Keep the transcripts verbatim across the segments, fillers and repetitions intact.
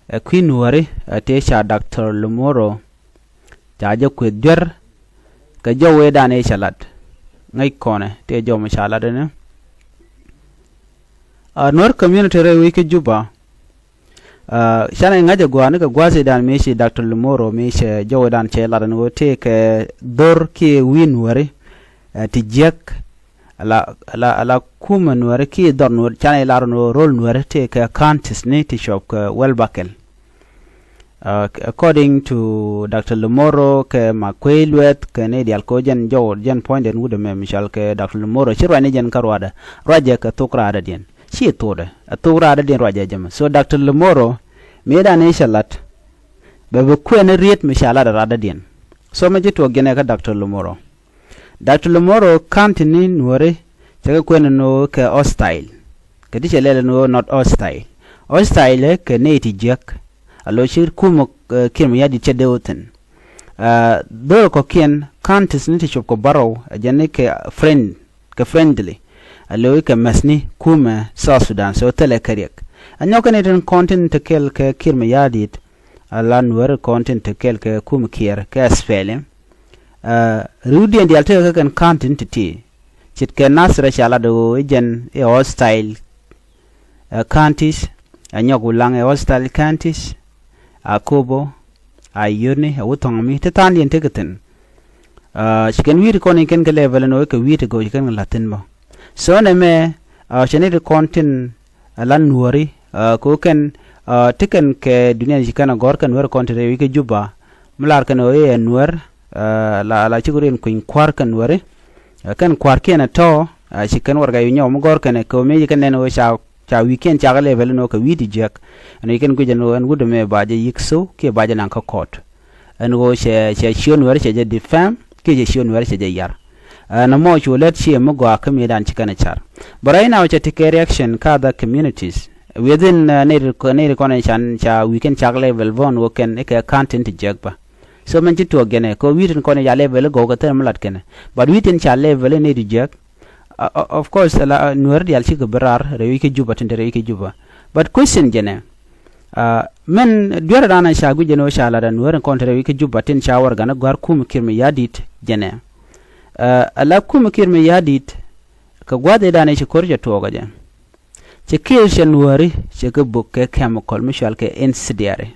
Ɛ kui̱ Nuääri, ɛ tëë ca Doctor Lumoro ca jɛ kueth duer kɛ jɔw wee dan ëë cɛ lat. Ŋäc kɔnɛ tëë jɔw mi ca lat ɛnɛ. Ɛ Nuäär community rɛy wec kä Juba. Ɛ canɛ ŋa̱c ɛ gua̱a̱ni kɛ gua̱a̱th ëë dan mi ci Doctor Lumoro mi cɛ jɔw wee dan cɛ lat ɛn ɣöö tëë kɛ dhor kiɛ wi̱i̱ Nuääri, ɛ ti jiäk. Ala, ala, ala kumɛ Nuääri kiɛ dhɔr Nuääri, canɛ lar ni ɣöö rol Nuääri tëë kɛ counties ni ti cuɔp kɛ wäl bakɛl. Ɛ, according to Doctor Lumoro kɛ Makuei Lueth kɛ ni dial ko jɛn jɔw jɛn puɔ̱nydɛn wut ɛmɛ mi cɔal kɛ Doctor Lumoro ci ruacni jɛn kä ruacdɛ. Ruacɛ kɛ thok raadädiɛn. Ci thokdɛ. Ɛ thok raadädiɛn ruacɛ jɛ mɛ. So Doctor Lumoro, mëë dan ëë cɛ lat, bɛ bi kuɛn riet mi ca lat ɛ raadädiɛn. So mɛ ci tuɔɔk jɛn ɛ kä Doctor Lumoro. Doctor Lumoro, county ni Nuääri cɛ kɛ kuɛn ni ɣöö kɛ hostile. Kɛ ti cɛ lɛl ni ɣöö not hostile. Hostile ɛ kɛ nɛy ti jiäk. A lo̱c ci kumɛ, ɛ, Kiir Mayardit cɛ dee wä thi̱n. Ɛ, dhor kɔ̱kiɛn counties ni ti cuɔp kɛ bärɔw, ɛ jɛn ni kɛ friend, kɛ friendly. A lo̱c kɛ mɛthni kumɛ South Sudan, so thilɛ kɛ riɛk. Ɛ nyɔk kɛ ni tin kɔn tin te kɛl kɛ Kiir Mayardit, ala Nuääri kɔn tin te kɛl kɛ kumɛ Kiir kɛ S P L M. Ɛ, riwdiɛn diaal tekɛ kɛ kɛn county tin ti̱ti̱. Ce̱tkɛ Nasir ɛ ca lat ɣöö i̱ jɛn i̱ hostile, ɛ, counties, ɛ nyɔk Ulaŋ i̱ hostile counties, Akobo, Ayoni, ɛ Wuthoŋ mi te tha̱a̱ŋdiɛn tekɛ thi̱n. Ɛ, ci kɛn wi̱i̱ ti kɔn i̱ kɛn kɛ level ɛn ɣöö kɛ wi̱i̱ ti go̱o̱c kɛn kɛ la̱th thi̱n bä. So nɛmɛ, ɛ, cɛ ni ti kɔn tin, ɛ, la Nuääri, ɛ, kɛ ɣöö kɛn, ɛ, ti kɛn kɛ dunia ci kɛn ɛ gɔ̱r kɛ Nuääri kɔn ti rɛy wec kä Juba. Mi lar kɛn ɣöö i̱ ɛ Nuäär, ɛ, la, la cikɛ rɔ in kui̱ny kua̱r kɛ Nuääri. Ɛ, kɛn kua̱rkiɛn ɛ tɔ̱, ɛ, ci kɛn warɛgak i̱ nyɔk mi gɔ̱r kɛn ɛ kɛ ɣöö mëë ci kɛn nɛn ɣöö ca, ca wi̱i̱kiɛn cakɛ level ɛn ɣöö kɛ wi̱i̱ ti jiäk. Ɛn ɣöö ci kɛn guic ɛn ɣöö ɛn wut ɛmɛ ba jɛ yi̱k thok kiɛ ba jɛ naŋ kä court. Ɛn ɣöö cɛ, cɛ ciö Nuääri cɛ jɛ defame kiɛ cɛ ciö Nuääri cɛ jɛ yar. Ɛ, nɔmɔ cu lät ciɛ mi gɔaa kä mëëdan ci kɛn ɛ car. But right now cɛ tekɛ reaction kä other communities within, ɛ, nɛy ti, nɛy ti kɔn ɛ can ca wi̱i̱kiɛn cakɛ level bä ɛn ɣöö kɛn i̱ kɛ county tin ti jiäk bä. So mɛn ci tuɔɔk jɛn ɛ kɛ ɣöö wi̱i̱ tin kɔn ɛ ca level i̱ gɔw kɛ thil mi lat kɛn ɛ. But wi̱i̱ tin ca level i̱ nɛy ti jiäk, ɛ, ɛ, of course, ala, ɛ, Nuääri diaal cikɛ bi raar rɛy wec kä Juba tin te rɛy wec kä Juba. But question jɛn ɛ, ɛ, mɛn dueerɛ dan ɛ ca guic jɛn ɣöö ca lat ɛ Nuääri kɔn te rɛy wec kä Juba tin ca warɛgak ni gɔ̱a̱r kumɛ Kiir Mayardit jɛn ɛ. Ɛ, ala kumɛ Kiir Mayardit kɛ gua̱a̱th ëë dan ɛ ci ko̱r cɛ tuɔɔk ɛ jɛ. Cɛ Kiir cɛ Nuääri cɛ kɛ bök kɛ chemical mi cɔal kɛ incendiary.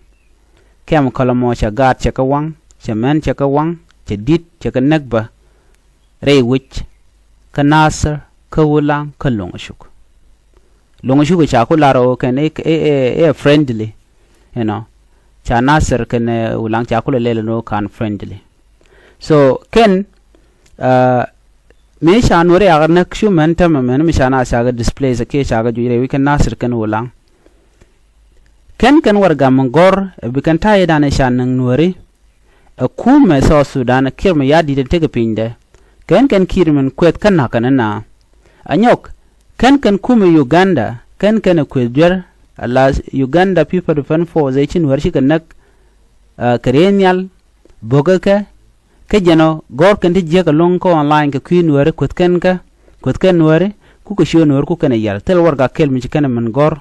Chemical ɛmɔ cɛ gaat cɛ kɛ waŋ, cɛ män cɛ kɛ waŋ, cɛ di̱t cɛ kɛ näk bä rɛy wec kä Nasir, kä Ulaŋ, kä Loŋcuk. Loŋcuk ca ku lar ɣöö kɛn i̱, i̱, i̱, i̱ friendly, you know. Ca Nasir kɛnɛ, ɛ, Ulaŋ ca ku lɛ lɛl ɛn ɣöö ka̱n friendly. So kɛn, ɛ, mëë ca Nuääri cakɛ näk cu män tämɛ män mi ca Nasir cakɛ displace kiɛ cakɛ juc rɛy wec kä Nasir kɛnɛ Ulaŋ. Kɛn kɛn warɛgak mi gɔ̱r ɛ bi kɛn ta̱yɛ dan ɛ ca näk Nuääri. Ɛ kumɛ South Sudan ɛ Kiir Mayardit in tekɛ pinydɛ. Kɛn kɛn Kiir min kueth kä na̱k kɛn ɛ na. Ɛ nyɔk, kɛn kɛn kumɛ Uganda, kɛn kɛn ɛ kueth duer, ala Uganda People Defense Force ëë ci Nuääri cikɛ näk, ɛ, kɛ riey nhial, bo̱kɛ kɛ, kä jɛn ɔ gɔ̱r kɛn ti jiäk ɛlɔ̱ŋ kä online kɛ kui̱ Nuääri kueth kɛn kä, kueth kɛn Nuääri, kukɛ ciö Nuääri kukɛ kɛn ɛ yar. Thil warɛgak kɛl mi ci kɛn ɛ min gɔ̱r,